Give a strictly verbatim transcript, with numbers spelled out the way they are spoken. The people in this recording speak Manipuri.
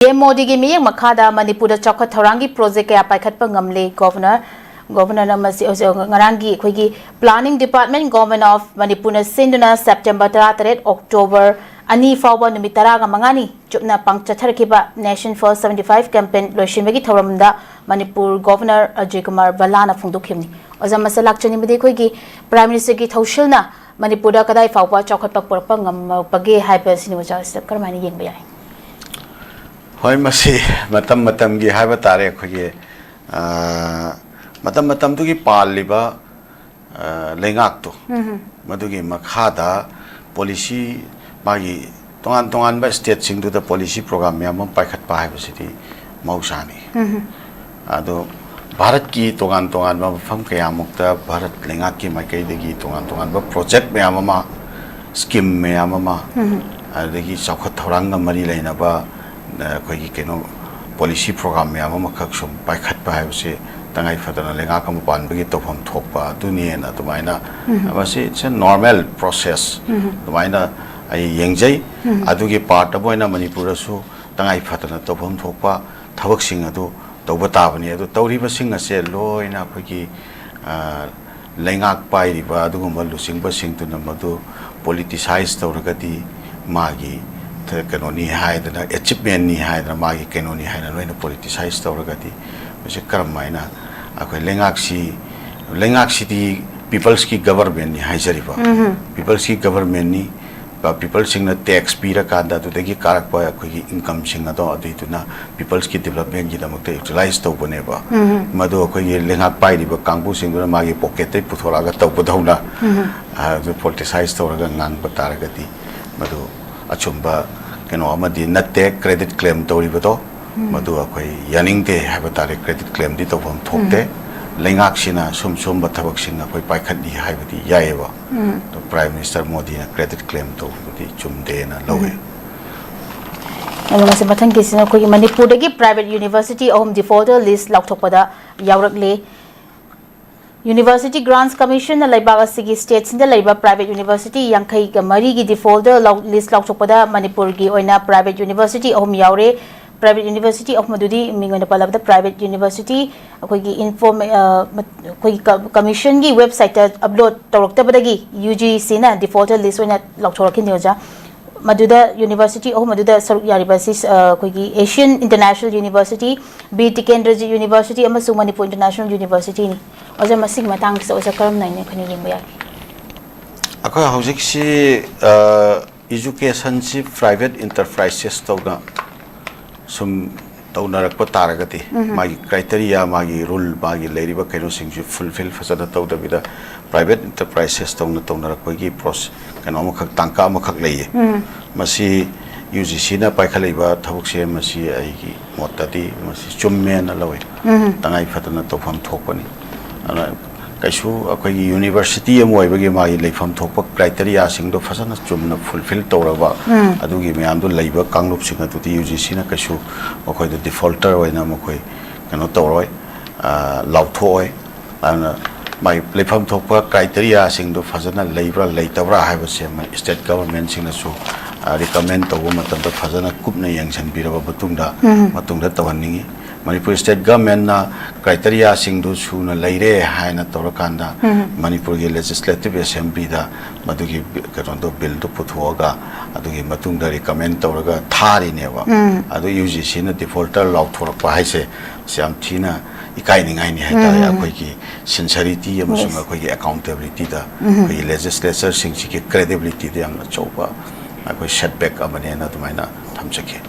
ꯄꯤ ꯑꯦꯝ ꯃꯣꯗꯤꯒꯤ ꯃꯤꯠꯌꯦꯡ ꯃꯈꯥꯗ ꯃꯅꯤꯄꯨꯔꯗ ꯆꯥꯎꯈꯠ ꯊꯧꯔꯥꯡꯒꯤ ꯄ꯭ꯔꯣꯖꯦꯛ ꯀꯌꯥ ꯄꯥꯏꯈꯠꯄ ꯉꯝꯂꯦ꯫ ꯒꯣꯚꯔꯅꯔ, ꯒꯣꯚꯔꯅꯔꯅ ꯃꯁꯤ ꯍꯧꯖꯤꯛ ꯉꯔꯥꯡꯒꯤ ꯑꯩꯈꯣꯏꯒꯤ Planning Department, Government of ꯃꯅꯤꯄꯨꯔꯅ ꯁꯤꯟꯗꯨꯅ ꯁꯦꯞꯇꯦꯝꯕꯔ ꯇꯔꯥꯇꯔꯦꯠ, ꯑꯣꯛꯇꯣꯕꯔ ꯑꯅꯤ ꯐꯥꯎꯕ ꯅꯨꯃꯤꯠ ꯇꯔꯥꯒ ꯃꯉꯥꯅꯤ ꯆꯨꯞꯅ ꯄꯥꯡ ꯆꯠꯊꯔꯛꯈꯤꯕ Nation First seventy five campaign ꯂꯣꯏꯁꯤꯟꯕꯒꯤ ꯊꯧꯔꯝꯗ ꯃꯅꯤꯄꯨꯔ ꯒꯣꯚꯔꯅꯔ ꯑꯖꯌ ꯀꯨꯃꯥꯔ ꯚꯜꯂꯥꯅ ꯐꯣꯡꯗꯣꯛꯈꯤꯕꯅꯤ꯫ ꯑꯣꯖꯥ, ꯃꯁꯤꯗ ꯂꯥꯛꯆꯅꯤꯡꯕꯗꯤ ꯑꯩꯈꯣꯏꯒꯤ Prime Ministerꯒꯤ ꯊꯧꯁꯤꯜꯅ ꯃꯅꯤꯄꯨꯔꯗ ꯀꯗꯥꯏ ꯐꯥꯎꯕ ꯆꯥꯎꯈꯠꯄ ꯄꯨꯔꯛꯄ ꯉꯝꯃꯛꯄꯒꯦ ꯍꯥꯏꯕꯁꯤꯅꯤ꯫ ꯑꯣꯖꯥ, ꯁꯤꯗ ꯀꯔꯝꯍꯥꯏꯅ ꯌꯦꯡꯕ ꯌꯥꯏ? ꯍꯣꯏ, ꯃꯁꯤ ꯃꯇꯝ ꯃꯇꯝꯒꯤ ꯍꯥꯏꯕ ꯇꯥꯔꯦ, ꯑꯩꯈꯣꯏꯒꯤ, ꯑ, ꯃꯇꯝ ꯃꯇꯝꯗꯨꯒꯤ ꯄꯥꯜꯂꯤꯕ, ꯑ, ꯂꯩꯉꯥꯛꯇꯣ, ꯎꯝ꯫ ꯃꯗꯨꯒꯤ ꯃꯈꯥꯗ ꯄꯣꯂꯤꯁꯤ, ꯃꯥꯒꯤ ꯇꯣꯉꯥꯟ ꯇꯣꯉꯥꯟꯕ stateꯁꯤꯡꯗꯨꯗ ꯄꯣꯂꯤꯁꯤ ꯄ꯭ꯔꯣꯒ꯭ꯔꯥꯝ ꯃꯌꯥꯝ ꯑꯃ ꯄꯥꯏꯈꯠꯄ ꯍꯥꯏꯕꯁꯤꯗꯤ ꯃꯍꯧꯁꯥꯅꯤ꯫ ꯎꯝ꯫ ꯑꯗꯣ ꯚꯥꯔꯠꯀꯤ ꯇꯣꯉꯥꯟ ꯇꯣꯉꯥꯟꯕ ꯃꯐꯝ ꯀꯌꯥꯃꯨꯛꯇ ꯚꯥꯔꯠ ꯂꯩꯉꯥꯛꯀꯤ ꯃꯥꯏꯀꯩꯗꯒꯤ ꯇꯣꯉꯥꯟ ꯇꯣꯉꯥꯟꯕ ꯄ꯭ꯔꯣꯖꯦꯛ ꯃꯌꯥꯝ ꯑꯃ, ꯁ꯭ꯀꯤꯝ ꯃꯌꯥꯝ ꯑꯃ, ꯎꯝ꯫ ꯑꯗꯒꯤ ꯆꯥꯎꯈꯠ ꯊꯧꯔꯥꯡꯒ ꯃꯔꯤ ꯂꯩꯅꯕ, ꯑ, ꯑꯩꯈꯣꯏꯒꯤ ꯀꯩꯅꯣ, ꯄꯣꯂꯤꯁꯤ ꯄ꯭ꯔꯣꯒ꯭ꯔꯥꯝ ꯃꯌꯥꯝ ꯑꯃꯈꯛ ꯁꯨꯝ ꯄꯥꯏꯈꯠꯄ ꯍꯥꯏꯕꯁꯤ ꯇꯉꯥꯏ ꯐꯗꯅ ꯂꯩꯉꯥꯛ ꯑꯃ ꯄꯥꯟꯕꯒꯤ ꯇꯧꯐꯝ ꯊꯣꯛꯄ ꯑꯗꯨꯅꯦꯅ ꯑꯗꯨꯃꯥꯏꯅ, ꯎꯝ꯫ ꯃꯁꯤ it's a normal process, ꯎꯝ꯫ ꯑꯗꯨꯃꯥꯏꯅ ꯑꯩ ꯌꯦꯡꯖꯩ꯫ ꯎꯝ꯫ ꯑꯗꯨꯒꯤ part ꯑꯃ ꯑꯣꯏꯅ ꯃꯅꯤꯄꯨꯔꯗꯁꯨ ꯇꯉꯥꯏ ꯐꯗꯅ ꯇꯧꯐꯝ ꯊꯣꯛꯄ ꯊꯕꯛꯁꯤꯡ ꯑꯗꯨ ꯇꯧꯕ ꯇꯥꯕꯅꯤ꯫ ꯑꯗꯨ ꯇꯧꯔꯤꯕꯁꯤꯡ ꯑꯁꯦ ꯂꯣꯏꯅ ꯑꯩꯈꯣꯏꯒꯤ, ꯑ, ꯂꯩꯉꯥꯛ ꯄꯥꯏꯔꯤꯕ ꯑꯗꯨꯒꯨꯝꯕ ꯂꯨꯆꯤꯡꯕꯁꯤꯡꯗꯨꯅ ꯃꯗꯨ politicize ꯇꯧꯔꯒꯗꯤ ꯃꯥꯒꯤ ꯊ-, ꯀꯩꯅꯣꯅꯤ ꯍꯥꯏꯗꯅ, achievementꯅꯤ ꯍꯥꯏꯗꯅ, ꯃꯥꯒꯤ ꯀꯩꯅꯣꯅꯤ ꯍꯥꯏꯅ ꯂꯣꯏꯅ politicize ꯇꯧꯔꯒꯗꯤ ꯃꯁꯤ ꯀꯔꯝ ꯍꯥꯏꯅ ꯑꯩꯈꯣꯏ ꯂꯩꯉꯥꯛꯁꯤ, ꯂꯩꯉꯥꯛꯁꯤꯗꯤ peopleꯁꯀꯤ governmentꯅꯤ ꯍꯥꯏꯖꯔꯤꯕ꯫ ꯎꯝ꯫ peopleꯁꯀꯤ governmentꯅꯤ, peopleꯁꯤꯡꯅ tax ꯄꯤꯔꯀꯥꯟꯗ ꯑꯗꯨꯗꯒꯤ ꯀꯥꯔꯛꯄ ꯑꯩꯈꯣꯏꯒꯤ incomeꯁꯤꯡ ꯑꯗꯣ ꯑꯗꯨꯏꯗꯨꯅ peopleꯁꯀꯤ developmentꯒꯤꯗꯃꯛꯇ utilize ꯇꯧꯕꯅꯦꯕ꯫ ꯎꯝ꯫ ꯃꯗꯨ ꯑꯩꯈꯣꯏꯒꯤ ꯂꯩꯉꯥꯛ ꯄꯥꯏꯔꯤꯕ ꯀꯥꯡꯕꯨꯁꯤꯡꯗꯨꯅ ꯃꯥꯒꯤ pocketꯇꯩ ꯄꯨꯊꯣꯔꯛꯑꯒ ꯇꯧꯕꯗꯧꯅ, ꯎꯝ꯫ ꯑꯗꯨ politicize ꯇꯧꯔꯒ ꯉꯥꯡꯕ ꯇꯥꯔꯒꯗꯤ ꯃꯗꯨ ꯑꯆꯨꯝꯕ ꯀꯩꯅꯣ ꯑꯃꯗꯤ ꯅꯠꯇꯦ꯫ Credit claim ꯇꯧꯔꯤꯕꯗꯣ, ꯎꯝ꯫ ꯃꯗꯨ ꯑꯩꯈꯣꯏ ꯌꯥꯅꯤꯡꯗꯦ ꯍꯥꯏꯕ ꯇꯥꯔꯦ꯫ Credit claimꯗꯤ ꯇꯧꯐꯝ ꯊꯣꯛꯇꯦ꯫ ꯎꯝ꯫ ꯂꯩꯉꯥꯛꯁꯤꯅ ꯁꯨꯝ ꯁꯨꯝꯕ ꯊꯕꯛꯁꯤꯡ ꯑꯩꯈꯣꯏ ꯄꯥꯏꯈꯠꯂꯤ ꯍꯥꯏꯕꯗꯤ ꯌꯥꯏꯑꯕ꯫ ꯎꯝ꯫ ꯑꯗꯣ Prime Minister ꯃꯣꯗꯤꯅ credit claim ꯇꯧꯕꯗꯨꯗꯤ ꯆꯨꯝꯗꯦꯅ ꯂꯧꯏ꯫ ꯎꯝ꯫ ꯑꯗꯨꯒ ꯃꯁꯤ ꯃꯊꯪꯒꯤꯁꯤꯅ ꯑꯩꯈꯣꯏꯒꯤ ꯃꯅꯤꯄꯨꯔꯗꯒꯤ private university ꯑꯍꯨꯝ defaulter list ꯂꯥꯎꯊꯣꯛꯄꯗ ꯌꯥꯎꯔꯛꯂꯦ꯫ University Grants Commissionꯅ ꯂꯩꯕꯥꯛ ꯑꯁꯤꯒꯤ stateꯁꯤꯡꯗ ꯂꯩꯕ private university ꯌꯥꯡꯈꯩꯒ ꯃꯔꯤꯒꯤ defaulter ꯂꯥꯎ-, list ꯂꯥꯎꯊꯣꯛꯄꯗ ꯃꯅꯤꯄꯨꯔꯒꯤ ꯑꯣꯏꯅ private university ꯑꯍꯨꯝ ꯌꯥꯎꯔꯦ꯫ ꯄ꯭ꯔꯥꯏꯚꯦꯠ ꯌꯨꯅꯤꯚꯔꯁꯤꯇꯤ ꯑꯍꯨꯝ ꯑꯗꯨꯗꯤ ꯃꯤꯡ ꯑꯣꯏꯅ ꯄꯜꯂꯕꯗ ꯄ꯭ꯔꯥꯏꯚꯦꯠ ꯌꯨꯅꯤꯚꯔꯁꯤꯇꯤ ꯑꯩꯈꯣꯏꯒꯤ ꯏꯟꯐꯣꯔꯝ ꯑꯩꯈꯣꯏꯒꯤ ꯀꯃꯤꯁꯟꯒꯤ ꯋꯦꯕꯁꯥꯏꯠꯇ ꯑꯞꯂꯣꯗ ꯇꯧꯔꯛꯇꯕꯗꯒꯤ ꯌꯨ ꯖꯤ ꯁꯤꯅ ꯗꯤꯐꯣꯜꯇꯔ ꯂꯤꯁ ꯑꯣꯏꯅ ꯂꯥꯎꯊꯣꯔꯛꯈꯤꯅꯦ ꯑꯣꯖꯥ꯫ ꯃꯗꯨꯗ ꯌꯨꯅꯤꯚꯔꯁꯤꯇꯤ ꯑꯍꯨꯝ ꯑꯗꯨꯗ ꯁꯔꯨꯛ ꯌꯥꯔꯤꯕ ꯑꯁꯤ ꯑꯩꯈꯣꯏꯒꯤ Asian international university, B Tikendrajit university ꯑꯃꯁꯨꯡ ꯃꯅꯤꯄꯨꯔ ꯏꯟꯇꯔꯅꯦꯁꯅꯦꯜ ꯌꯨꯅꯤꯚꯔꯁꯤꯇꯤꯅꯤ꯫ ꯑꯣꯖꯥ, ꯃꯁꯤꯒꯤ ꯃꯇꯥꯡꯁꯤꯗ ꯑꯣꯖꯥ ꯀꯔꯝꯅ ꯍꯥꯏꯅ ꯑꯩꯈꯣꯏꯅ ꯌꯦꯡꯕ ꯌꯥꯒꯦ? ꯑꯩꯈꯣꯏ ꯍꯧꯖꯤꯛꯁꯤ ꯏꯖꯨꯀꯦꯁꯟꯁꯤ ꯄ꯭ꯔꯥꯏꯚꯦꯠ ꯏꯟꯇꯔꯄ꯭ꯔꯥꯏꯁꯦꯁ ꯇꯧꯅ ꯁꯨꯝ ꯇꯧꯅꯔꯛꯄ ꯇꯥꯔꯒꯗꯤ, ꯃꯥꯒꯤ ꯀ꯭ꯔꯥꯏꯇꯦꯔꯤꯌꯥ, ꯃꯥꯒꯤ ꯔꯨꯜ, ꯃꯥꯒꯤ ꯂꯩꯔꯤꯕ ꯀꯩꯅꯣꯁꯤꯡꯁꯤ ꯐꯨꯜꯐꯤꯜ ꯐꯖꯅ ꯇꯧꯗꯕꯤꯗ ꯄ꯭ꯔꯥꯏꯚꯦꯠ ꯏꯟꯇꯔꯄ꯭ꯔꯥꯏꯁꯦꯁ ꯇꯧꯅ ꯇꯧꯅꯔꯛꯄꯒꯤ ꯄ꯭ꯔꯣꯁ ꯀꯩꯅꯣ ꯑꯃꯈꯛ, ꯇꯥꯡꯀꯛ ꯑꯃꯈꯛ ꯂꯩꯌꯦ꯫ ꯃꯁꯤ ꯌꯨ ꯖꯤ ꯁꯤꯅ ꯄꯥꯏꯈꯠꯂꯛꯏꯕ ꯊꯕꯛꯁꯦ, ꯃꯁꯤ ꯑꯩꯒꯤ ꯃꯣꯠꯇꯗꯤ ꯃꯁꯤ ꯆꯨꯝꯃꯦꯅ ꯂꯧꯏ꯫ ꯇꯉꯥꯏ ꯐꯗꯅ ꯇꯧꯐꯝ ꯊꯣꯛꯄꯅꯤ꯫ ꯑꯗꯨꯅ ꯀꯩꯁꯨ ꯑꯩꯈꯣꯏꯒꯤ ꯌꯨꯅꯤꯚꯔꯁꯤꯇꯤ ꯑꯃ ꯑꯣꯏꯕꯒꯤ ꯃꯥꯒꯤ ꯂꯩꯐꯝ ꯊꯣꯛꯄ ꯀ꯭ꯔꯥꯏꯇꯦꯔꯤꯌꯥꯁꯤꯡꯗꯣ ꯐꯖꯅ ꯆꯨꯝꯅ ꯐꯨꯜꯐꯤꯜ ꯇꯧꯔꯕ, ꯑꯗꯨꯒꯤ ꯃꯌꯥꯝꯗꯣ ꯂꯩꯕ ꯀꯥꯡꯂꯨꯞꯁꯤꯡ ꯑꯗꯨꯗꯤ ꯌꯨ ꯖꯤ ꯁꯤꯅ ꯀꯩꯁꯨ ꯃꯈꯣꯏꯗ ꯗꯤꯐꯣꯜꯇꯔ ꯑꯣꯏꯅ ꯃꯈꯣꯏ ꯀꯩꯅꯣ ꯇꯧꯔꯣꯏ, ꯑ, ꯂꯥꯎꯊꯣꯛꯑꯣꯏ꯫ ꯑꯗꯨꯅ ꯃꯥꯒꯤ ꯂꯩꯐꯝ ꯊꯣꯛꯄ ꯀ꯭ꯔꯥꯏꯇꯦꯔꯤꯌꯥꯁꯤꯡꯗꯣ ꯐꯖꯅ ꯂꯩꯕ꯭ꯔꯥ ꯂꯩꯇꯕ꯭ꯔꯥ ꯍꯥꯏꯕꯁꯦ ꯃꯣꯏ ꯁ꯭ꯇꯦꯠ ꯒꯚꯔꯟꯃꯦꯟꯠꯁꯤꯡꯅꯁꯨ, ꯑ, ꯔꯤꯀꯃꯦꯟ ꯇꯧꯕ ꯃꯇꯝꯗ ꯐꯖꯅ ꯀꯨꯞꯅ ꯌꯦꯡꯁꯤꯟꯕꯤꯔꯕ ꯃꯇꯨꯡꯗ, ꯃꯇꯨꯡꯗ ꯇꯧꯍꯟꯅꯤꯡꯉꯤ꯫ ꯃꯅꯤꯄꯨꯔ ꯁ꯭ꯇꯦꯠ ꯒꯚꯔꯟꯃꯦꯟꯠꯅ ꯀ꯭ꯔꯥꯏꯇꯦꯔꯤꯌꯥꯁꯤꯡꯗꯨ ꯁꯨꯅ ꯂꯩꯔꯦ ꯍꯥꯏꯅ ꯇꯧꯔꯀꯥꯟꯗ, ꯃꯅꯤꯄꯨꯔꯒꯤ ꯂꯦꯖꯤꯁꯂꯦꯇꯤꯚ ꯑꯦꯁꯦꯝꯕ꯭ꯂꯤꯗ ꯃꯗꯨꯒꯤ ꯕꯤ-, ꯀꯩꯅꯣꯗꯣ, ꯕꯤꯜꯗꯨ ꯄꯨꯊꯣꯛꯑꯒ ꯑꯗꯨꯒꯤ ꯃꯇꯨꯡꯗ ꯔꯤꯀꯃꯦꯟ ꯇꯧꯔꯒ ꯊꯥꯔꯤꯅꯦꯕ꯫ ꯑꯗꯨ ꯌꯨ ꯖꯤ ꯁꯤꯅ ꯗꯤꯐꯣꯜꯇꯔ ꯂꯥꯎꯊꯣꯔꯛꯄ ꯍꯥꯏꯁꯦ, ꯁꯤ ꯌꯥꯝ ꯊꯤꯅ ꯏꯀꯥꯏꯅꯤꯡꯉꯥꯏꯅꯤ ꯍꯥꯏꯇꯥꯔꯦ꯫ ꯑꯩꯈꯣꯏꯒꯤ ꯁꯤꯟꯁꯔꯤꯇꯤ ꯑꯃꯁꯨꯡ ꯑꯩꯈꯣꯏꯒꯤ ꯑꯦꯀꯥꯎꯟꯇꯦꯕꯤꯂꯤꯇꯤꯗ, ꯑꯩꯈꯣꯏꯒꯤ ꯂꯦꯖꯤꯁꯂꯦꯆꯔꯁꯤꯡꯁꯤꯒꯤ ꯀ꯭ꯔꯦꯗꯤꯕꯤꯂꯤꯇꯤꯗ ꯌꯥꯝꯅ ꯑꯆꯧꯕ ꯑꯩꯈꯣꯏ ꯁꯦꯠꯕꯦꯛ ꯑꯃꯅꯦꯅ ꯑꯗꯨꯃꯥꯏꯅ ꯊꯝꯖꯒꯦ꯫